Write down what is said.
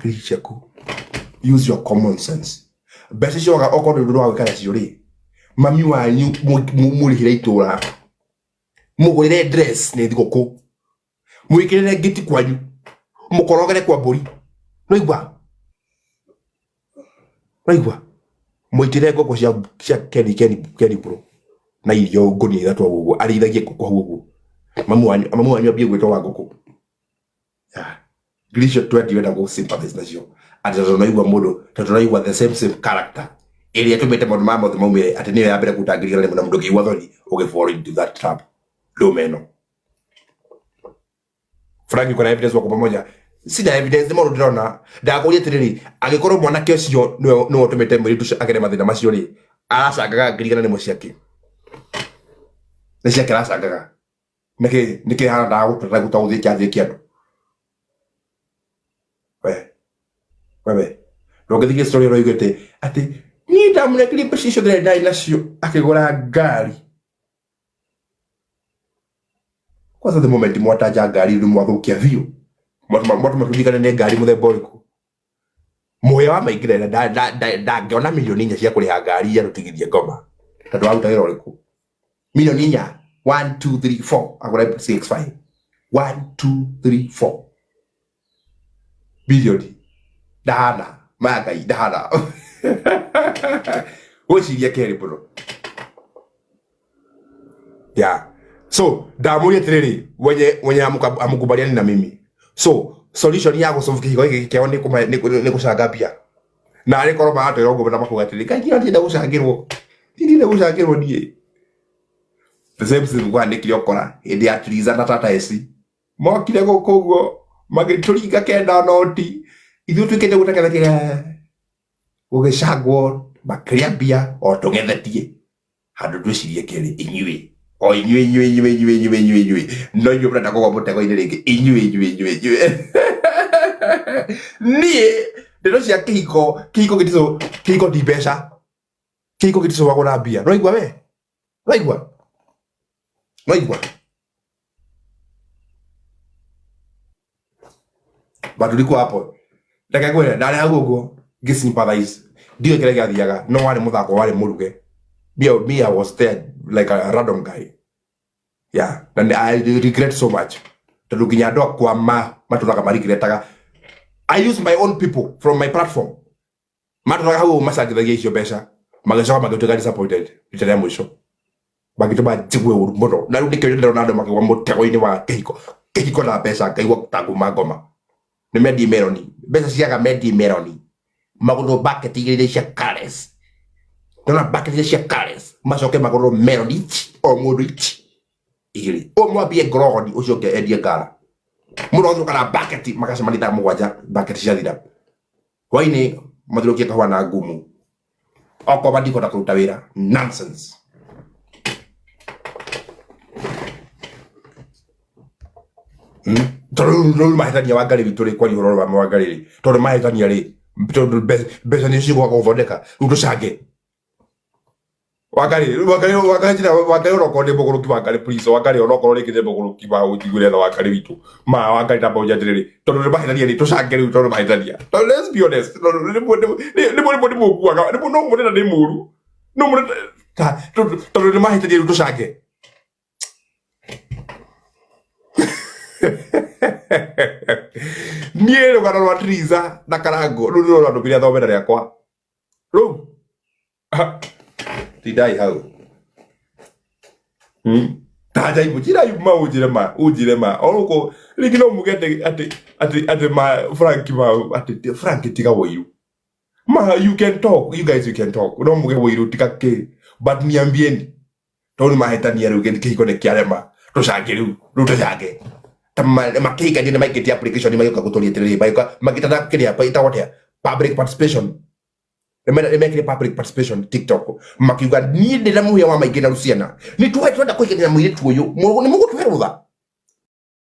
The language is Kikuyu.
Hakiri ciaku, use your common sense. Mbeca icio waga okorwo nĩ ũndũ wa gwĩka nacio rĩ, mami wanyu mũrĩhĩre itũra, mũgũrĩre dress nĩ thigũkũ, mwĩkĩrĩre ngĩti kwanyu, mũkorogere kwa mbũri. Nĩwaigua? Nĩwaigua? Mũitĩre ngũkũ cia Kenny Kenny Kenny bro na irio ngũnia ithatũ hau ũguo, arĩithagie ngũkũ hau ũguo. Mami wanyu ambie gwĩtwo wa ngũkũ. Yeah. Ngiri icio 20 wenda gũ sympathize nacio atĩ tondũ ũraigua mũndũ, tondũ ũraigua the same same character ĩrĩa ĩtũmĩte maũndũ maya mothe maumĩre, atĩ nĩyo ya mbere kũruta 100,000 na mũndũ ũngĩigua thoni ũgĩ fall into that trap. Ndũme ĩno. Frank, uko na evidence wako pamoja? Sina evidence, nĩ maũndũ ndĩrona. Ndakũria atĩrĩrĩ, angĩkorwo mwanake ũcio nĩwe ũtũmĩte mũirĩtu ũcio agere mathĩna macio rĩ, aracangaga 100,000 ciake? Nĩ ciake aracangaga? Nĩkĩ hana ndagũtũra gũta gũthiĩ kĩathĩ kĩa andũ? We wewe ndũngĩthiĩ story ĩroigĩte atĩ niĩ ndamũnengerie mbeca icio ndĩrĩ ndarĩ nacio akĩgũra ngari. Kwanza the moment mwatanja ngari rĩu mwathũkia biũ, mwatũma tũririkane nĩ ngari mũthemba ũrĩkũ. Mũhĩa wa maingĩra ndangĩona 4 million cia kũrĩha ngari ya rũtigithie ngoma tondũ waruta wĩra ũrĩkũ? 4 million, 1 2 3 4, agũre 65, 1 2 3 4 bilioni ndahana maya Ngai ndahana gwĩciria kerĩ mũno. Yeah, so ndamũria atĩrĩrĩ, wenye amukubaliani na mimi, so solution ya gũsolve kĩhiko gĩkĩ kĩao nĩ gũcanga mbia, na arĩ korwo maratwĩra ũguo na makuga atĩrĩ, Ngai, niĩ ndienda gũcangĩrwo, niĩ ndienda gũcangĩrwo niĩ. The same same kwanĩkire ũkora hĩndĩ ya Triza na Tata Esi mokire gũkũ ũguo magĩtũringa kenda noti, ithuĩ tuĩkĩte gũtekerekia gũgĩcangwo makĩrĩa mbia o tũgethetie handũ twĩcirie kerĩ. Inyuĩ o inyuĩ inyuĩ inyuĩ inyuĩ inyuĩ inyuĩ inyuĩ no inyuĩ mũrenda kũgwa mũtego-inĩ rĩngĩ. Inyuĩ inyuĩ inyuĩ inyuĩ, niĩ ndeto cia kĩhiko, kĩhiko gĩticũ, kĩhiko ti mbeca, kĩhiko gĩticũagwo na mbia. Nĩwaigua we? Nĩwaigua? Nĩwaigua? But ulikuwa hapo, reke ngwĩre, ndarĩ hau ũguo ngĩ sympathize, ndiũĩ kĩrĩa gĩathiaga, no warĩ mũthako warĩ mũruge. Me, I was there like a random guy. Yeah, and I regret so much tondũ nginya andũ akwa ma matũraga marigretaga. I use my own people from my platform matũraga hau macangithagia icio mbeca, magĩcoka magĩtuĩka disappointed rita rĩa mũico, magĩtũma njigue ũru mũno. Na rĩu nĩkĩo ndĩrona andũ makĩgwa mũtego-inĩ wa kĩhiko, kĩhiko na mbeca, ngaigua ta nguma ngoma. Nĩ mendie meroni, mbeca ciaga, mendie meroni, magũrwo bucket igĩrĩ cia Colourless, ndona bucket igĩrĩ cia Colourless, macoke magũrwo meroni ici o mũndũ ici igĩrĩ, o mwambie ngorogoni ũcio ũngĩ endie ngara mũndũ athũka na bucket, magacemania thaa 7, bucket ciathira, hwainĩ mathũrũkie kahũa na ngumu, okorwo ndikũhota kũruta wĩra. Nonsense. Tondũ rĩu mahĩtania wa Ngarĩ witũ rĩ, kwaria ũhoro wa Wangarĩ rĩ, tondũ mahĩtania rĩ, tondũ mbeca nĩcio cigũka gũthondeka, rĩu tũcange Wangarĩ, Wangarĩ, Wangarĩ, njĩra Wangarĩ, onokorwo nĩ mũgũrũki Wangarĩ, please Wangarĩ, onokorwo rĩngĩ nĩ mũgũrũki ma ũnjiguĩre tha Wangarĩ witũ ma Wangarĩ, namba ũnjĩre atĩrĩrĩ, tondũ nĩ mahĩtania rĩ, tũcange rĩu tondũ mahĩtania, tondũ let's be honest, tondũ rĩmwe nĩ mũkuaga rĩmwe, no mũnene nĩ mũru, no mũnene tondũ nĩ mahĩtania, rĩu tũcange. Niĩ rũgano rwa Triza na Karango rũu nĩruo rwandũmire thome na rĩakwa rũu. Tindai hau. Tanjai mũnjĩrai ma, ũnjĩre ma, ũnjĩre ma orũkũ rĩngĩ no muge atĩ ma Frank, ma atĩ Frank tiga wũiru. Ma you can talk, you guys, you can talk, no muge wũiru tiga kĩ, but niambieni, tondũ nĩ mahĩtania rĩu, kĩhiko nĩ kĩarema, tũcange rĩu, rĩu tũcange ta makĩhikania nĩ maikĩtie application, magĩũka gũtũria atĩrĩrĩ, magĩũka magĩtana kĩrĩa ĩtagwo atĩa, public participation, nĩ mekire public participation TikTok, makiuga niĩ ndĩ na mũhĩa wa maingĩ na Luciana nĩ twenda kũhikania na mũirĩtu ũyũ, nĩ mũgũtũhe rũtha.